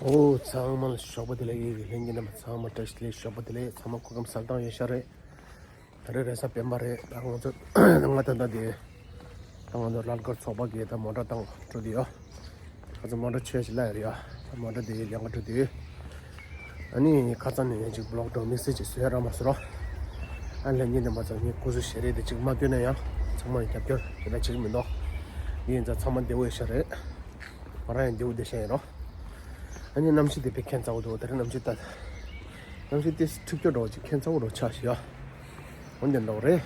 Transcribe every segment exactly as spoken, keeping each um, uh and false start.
ཨོ་ཚང་མ་ལ་ཞོགས་པ་བདེ་ལེགས། ཡིན་གྱི་ལྷན་རྒྱས་རྣམ་པ་ཚང་མ་བཀྲ་ཤིས་བདེ་ལེགས། ཞོགས་པ་བདེ་ལེགས། ཚང་མ་སྐུ་ཁམས་གསལ་ཐང་ཡོད་ཤག་རེད། ད་རེས་རེས་གཟའ་སྤེན་པ་རེད། ད་ང་ཚོ་ང་ད་ལྟ་དེ་ད་ང་ཚོ་རླངས་འཁོར་ཚོགས་པ་གིས་ད་མོ་ཊ་བཏང་འགྲོ་དུས་ཡོད། ཁ་ཚ་མོ་ཊ་ཆོས་ཤིག་ལ་ཡར་ཡ། མོ་ཊ་དེ་ལེན་ག་འགྲོ་དུས། ཨ་ནི་ཁ་ཚ་ནས་ཡང་ཅིག་བི་ལོག་འགྲོ་དམིགས་བསལ་ཅིག་བཟོས་ར་མ་བཟོ་རོགས། ཨ་ལྷན་རྒྱས་རྣམ་པ་ཚོ་ངའི་སྐུ་གཟུགས་ཞེ་རེ་དེ་ཅིག་མ་སྟོན་ན་ཡང་ཚང་མ་རྒྱབ་སྐྱོར་དེ་འདྲ་བྱེད་ཀྱི་མི་འདུག་ཡིན་ཙང་ཚང་མ་བདེ་བོ་ཡོད་ཤག་རེད། ང་རང་ཡང་བདེ་བོ་བདེ་ཤག་ཡིན་རོགས། ཨ་ནི་གནམ་གཤིས་དེ་དཔེ་ཁྱད་མཚར་པོ་འདུག་ད་རེས་གནམ་གཤིས་ད། གནམ་གཤིས་དེ་འཁྲིག་སྐྱོ་འདྲ་བོ་ཅིག་ཁྱད་མཚར་པོ་འདྲ་བོ་ཆགས་ཤག་ཡ། འོན་ཏེ་འདྲ་བོ་རེད།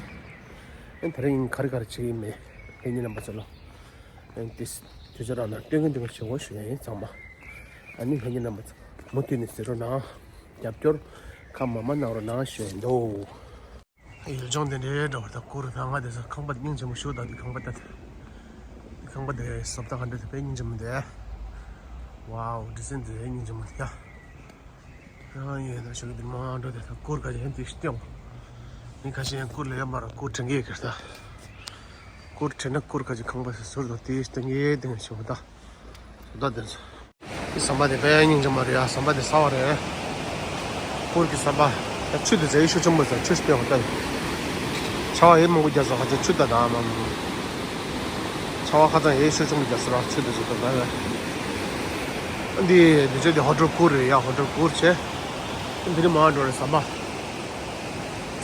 ཨ་ནི་ད་རེས་ཡིན་ག་རེ་ག་རེ་བྱེད་ཀྱི་ཡིན་མེད་ལྷན་རྒྱས་རྣམ་པ་ཚོ་ལ། ཨ་ནི་དེ་དུས་ཚོད་རག་ན་སྟོན་གི་འདུག་ཞུ་བ་ཞུ་ཡ་ཡིན་ཚང་མ། ཨ་ནི་ལྷན་རྒྱས་རྣམ་པ་ཚོ་མུ་མཐུད་ནས་གཟིགས་རོགས་གནང་། རྒྱབ་སྐྱོར་ཁ་མ་མ་གནང་རོགས་གནང་ཞུ་ཡ་ཡིན་འདུག་ཡུལ་ལྗོངས་དེ་འདྲའི་འདྲ་བ་ད་གུར་ད་ང་དེ་ཚོ་ཁང་པ་སྙིང་རྗེ་མོ་ཞིག་ད་དེ་ཁང་པ་ད་དེ་ཁང་པ་དེ་བཟོ་ལྟ་ག་འདྲ་དེ་དཔེ་སྙིང་རྗེ་མོ་འདུག་ཝའོ་ཌི་ཟའིན་དེ་སྙིང་རྗེ་མོ་འདུག་ཡ། ཡང་ཡོད་ན་ཞོགས་ཀྱི་མ་འགྲོ་དེ་ད་གུར་ག་ཅིག་ཧན་ཏིག་སྟེང་། མི་ཁ་ཤས་ཡང་གུར་ལས་ཡ་མ་ར་གུར་དྲན་གི་ཡོད་ཀྱི་ད། གུར་དྲན་ན་གུར་ག་ཅིག་ཁང་པ་ཟུར་དུ་དེ་སྟེང་གི་སྟེང་ཞོགས་ད། ད་དེ་ཚོ། ཟམ་པ་དེ་དཔེ་སྙིང་རྗེ་མ་རེད་ཡ། ཟམ་པ་དེ་གསར་པ་རེད། གུར་གྱི་ཟམ་པ། ད་ཆུ་དེ་ཚོ་ཡེ་ཤུགས་ཆེན་པོ་ཚོ་ཆུ་ཞིག་སྟེང་ད། ཆར་པ་ཡེ་མང་པོ་རྒྱག་ས་ཁ་ཚ་ཆུ་ད་ད་མ་མ། ཆར་པ་ཁ་ཚ་ཡེ་ཤུགས་ཆེན་པོ་རྒྱག་ས་ར་ཆུ་དེ་ཚོ་ད་ད་ཡ། འདི་འདི་ཚོ་དེ་ཧོ་ཊེལ་གུར་རེད་ཡ། ཧོ་ཊེལ་གུར་བྱས། འདི་ནི་མ་འགྲོ་རེད་ཟམ་པ།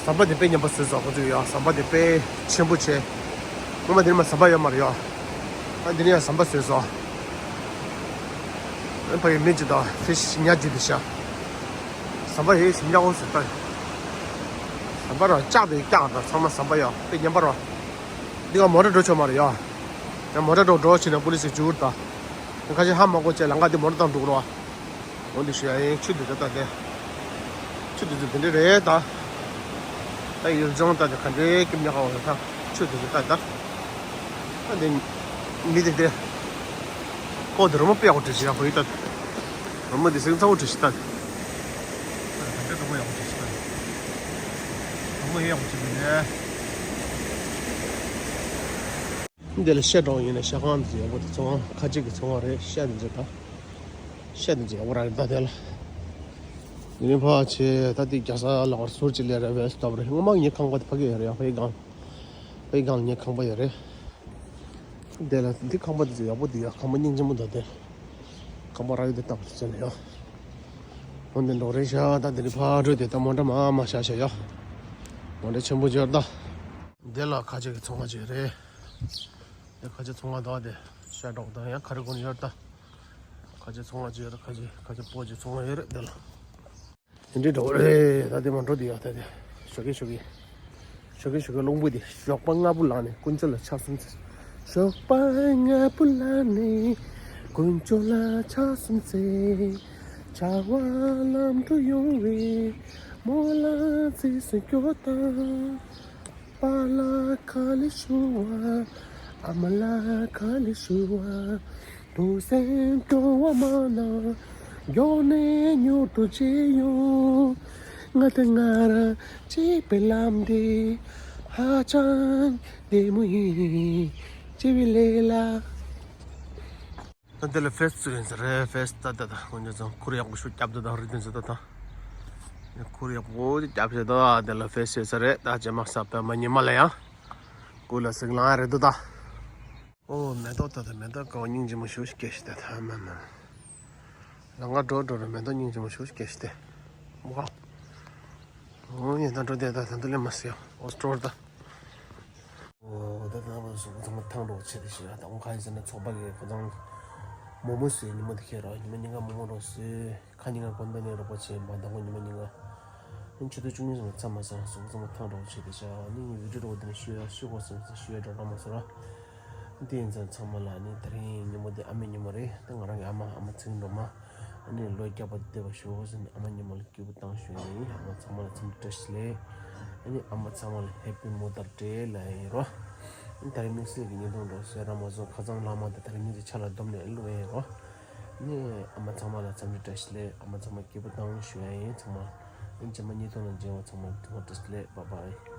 ཟམ་པ་དེ་དཔེ་ཉམས་པ་བཟོས་སོང་ཁོ་ཚོས་ཡ། ཟམ་པ་དེ་དཔེ་ཆེན་པོ་བྱས། ངོ་མ་དེ་ནི་མ་ཟམ་པ་ཡོད་མ་རེད་ཡ། ཨ་འདི་ནི་ཡ་ཟམ་པ་བཟོས་སོང་། ཨ་ཕ་ཡི་མི་གཅིག་དང་ཕི་ཤི་ཉ་གཅིག་དེ་ཤ། ཟམ་པ་ཧེ་ཤི་ཉ་འོ་ཟེར་ལྟ། ཟམ་པ་ར་ལྕགས་དེ་ལྕགས་དང་ཚང་མ་ཟམ་པ་ཡ་དཔེ་ཉམས་པ་ར། འདི་ག་མོ་ཊ་འགྲོ་ཆོག་མ་རེད་ཡ། ཡང་མོ་ཊ་འགྲོ་འགྲོ་བྱས་ན་པུ་ལི་སི་འཇུར་ད། ཁ་ཤས་ཧ་མ་གོ་བྱས་ལམ་ཁ་དེ་མོ་ཊ་བཏང་འགྲོ་རོགས། འོ་འདི་ཞུ་ཡ་ཡིན། ཆུ་འདི་ཚོ་ལྟ་སྟེ། ཆུ་འདི་ཚོ་འདི་འདྲ་རེད་ད། ད་ཡུལ་ལྗོངས་ལྟ་སྟེ་ག་འདྲའི་སྐྱིད་ཉག་ག་འོ་ད། ཆུ་འདི་ཚོ་ལྟ་ད། ད་འདི་མི་འདི་འདི། ཨོ་འདི་རི་མོ་དཔེ་ཡག་པོ་བྲིས་ཤག་ཡ། ཧོ་ཡི་ད། རི་མོ་འདི་སེང་ཚ་བོ་བྲིས་ཤག་ད། ད་ག་འདྲ་རི་མོ་ཡག་པོ་བྲིས་ཤག་ད། རི་མོ་ཡག་པོ་བྲིས་འདུག་ནས། འདི་ལ་ཤ་འདྲ་བོ་ཡིན་ན་ཤ་ཁང་འདི་ཚོ་ཡག་པོ་འདུག་ཚོང་ཁ་ཅིག་གི་ཚོང་བ་རེད། ཤ་འདི་ཚོ་ད། ཤ་འདི་ཚོ་ཡག་པོ་ར་རེད་ད། དེ་ལ་ཡིན་ཕ་ཆེ་ད་དེ་རྒྱ་ས་ལ་བར་ཟུར་ཅིག་ལས་ར་བས་སྟབས་རེད། ངོ་མ་ངའི་ཁང་པ་དེ་ཕ་གི་ཡོད་རེད་ཡ། ཕའི་སྒང་། ཕའི་སྒང་ལ་ངའི་ཁང་པ་ཡོད་རེད། དེ་ལ་འདི་ཁང་པ་འདི་ཚོ་ཡག་པོ་འདུག་ཡ། ཁང་པ་སྙིང་རྗེ་མོ་འདུག་དེ། ཁང་པ་ར་ཡོད་དེ་སྟབས་རེད་ཟེར་ལ་ཡ། འོ་འདི་འགྲོ་རེད་ཤག་ད་དེ་རིང་ཕར་འགྲོ་དེ་ད་མོ་ཊ་མ་མ་བཞག་ཤག་ཡ། མོ་ཊ་ཆེན་པོ་ཅིག་ཡོད་ད། འདི་ལ་ཁ་ཆེ་གི་ཚོང་བ་ཅིག་རེད། ཡ་ཁ་ཆེ་ཚོང་བ་དག་དེ་ཤ་འདྲ་བོ་དང་ཡང་ག་རེ་གོན་ཡོད་ད། ཁ་ཆེ་ཚོང་བ་ཅིག་ཡོད་རེད། ཁ་ཆེ་ཁ་ཆེ་པོ་ཅིག་ཚོང་བ་ཡོད་རེད་འདི་ལ། དེ་འདྲའི་འདྲ་བོ་རེད། ད་དེ་མ་འགྲོ་དེ་ཡ་ད་དེ། ཞོགས་ཀས་ཞོགས་ཀས། ཞོགས་ཀས་ཞོགས་ཀས་རླུང་བུ་དེ་ཞོགས་པ་སྔ་པོ་ལངས་ནས་དཀོན་མཆོག་ལ་ཕྱག་གསུམ་འཚལ། ཞོགས་པ་སྔ་པོ་ལངས་ནས་དཀོན་མཆོག་ལ་ཕྱག་གསུམ་འཚལ། ཆར་པ་ལམ་དུ་ཡོང་བའི་མོ་ལ་རྩིས་སུ་སྐྱོ་དང་། པཱ་ལགས་ག་ལེར་བཞུགས་པ། ཨ་མ་ལགས་ག་ལེར་བཞུགས་པ། ཐུགས་སེམས་སྤྲོ་བ་མ་ན་མགྱོགས་ནས་མྱུར་དུ་མཇལ་ཡོང་། ང་དང་ང་རང་གཅིག་པའི་ལམ་དེ་ཧ་ཅང་བདེ་མོ་ཡིན། སྤྱི་བའི་ལས་ལ། ད་དེ་ལ་ཕེ་སི་ཡིན་ས་རེད། ཕེ་སི་ད་ད་ད་དཀོན་མཆོག་ཚང་གུར་ཡག་པོ་ཞིག་བརྒྱབ་ད་ད་རི་དེ་ཚོ་ད་ད། གུར་ཡག་པོ་ཞིག་བརྒྱབ་བྱས་ད་དེ་ལ་ཕེ་སི་ཡོད་ས་རེད། ད་རྗེས་མ་གཟའ་སྤེན་པ་ཉི་མ་ལ་ཡང་གུར་ལ་གཟིགས་ལང་རེད་འདུག་ད། ཨོ་མེ་ཏོག་ད་ད་མེ་ཏོག་ག་བ་སྙིང་རྗེ་མོ་ཞིག་སྐྱེས་ཤག་ད་ད་མ་མ། ལམ་ཁ་འགྲོ་འགྲོ་རུ་མེ་ཏོག་སྙིང་རྗེ་མོ་ཞིག་སྐྱེས་ཤག་ད། ཝའོ། ཨོ་ཡིན་ད་འགྲོ་དེ་ད་ད་འདི་ལས་མ་སི་ཡ། ཨོ་སི་ཊོར་ད། ཨོ་ད་ད་བ་གཟུགས་པོ་ཚང་མ་ཐང་འགྲོ་བྱེད་དེ་ཞིག་ཡ། ད་ཨོ་ཁ་ཡི་ཟེར་ན་ཚོགས་པ་གི་ཁོ་ཚང་མོག་མོག་བཟོས། ཉི་མ་དེ་ཁྱེར་རོགས། ཉི་མ་ཉིན་ག་མོག་མོག་རོགས་བཟོས། ཁ་ཉིན་ག་གོན་པ་ནས་རོགས་པ་བྱས་མ་ད་ཁོ་ཉི་མ་ཉིན་ག་ཨིན་ཆུ་ཚོད་བཅུ་གཉིས་ཙམ་མཚམས་མ་སོང་། གཟུགས་པོ་ཚང་མ་ཐང་འགྲོ་བྱེད་དེ་ཞིག་ཡ། ནི་ངའི་བི་ཌིའོ་འགྲོ་དེ་ནས་ཤོད་ཡ་ཤོད་དགོས་བསམ་ཚེ་ཤོད་ཡ་འགྲོ་ར་མ་སོང་ར། དེ་ཡིན་ཙང་ཚང་མ་ལ་ནི་དེ་རིང་ཉིན་མོ་དེ་ཨ་མའི་ཉིན་མོ་རེད། ད་ང་རང་གི་ཨ་མ་ཨ་མ་ཚེ་རིང་སྒྲོལ་མ། ཨ་ནི་ལོ་བརྒྱ་པོ་བསྡད་པ་ཞུ་བ་ཟེར་ནས་ཨ་མ་ཉིན་མོ་ལ་སྐྱིད་པོ་བཏང་ཞུ་ཡ་ཡིན། ཨ་མ་ཚང་མ་ལ་འཚམས་འདྲི་བཀྲ་ཤིས་བདེ་ལེགས། ཨ་ནི་ཨ་མ་ཚང་མ་ལ་ཧེ་པི་མོ་དར་ཌེ་ལབ་ཡ་ཡིན་རོ། ཨ་ནི་དེ་རིང་དམིགས་བསལ་གྱི་བརྙན་ཐུང་འདྲ་བཟོས་ར་མ་སོང་། ཁ་སང་ལྷག་མ་དེ་དེ་རིང་ཉིན་གཅིག་ཆ་ལ་བསྡོམས་ནས་བླུགས་ཡ་ཡིན་རོ། ཨ་ནི་ཨ་མ་ཚང་མ་ལ་འཚམས་འདྲི་བཀྲ་ཤིས་བདེ་ལེགས། ཨ་མ་ཚང་མ་སྐྱིད་པོ་བཏང་ཞུ་ཡ་ཡིན་ཚང་མ། ཨ་ནི་རྗེས་མ་བརྙན་ཐུང་ནང་མཇལ་བ། ཚང་མ་ཐུགས་རྗེ་ཆེ། བཀྲ་ཤིས་བདེ་ལེགས། བཱའི་བཱའི།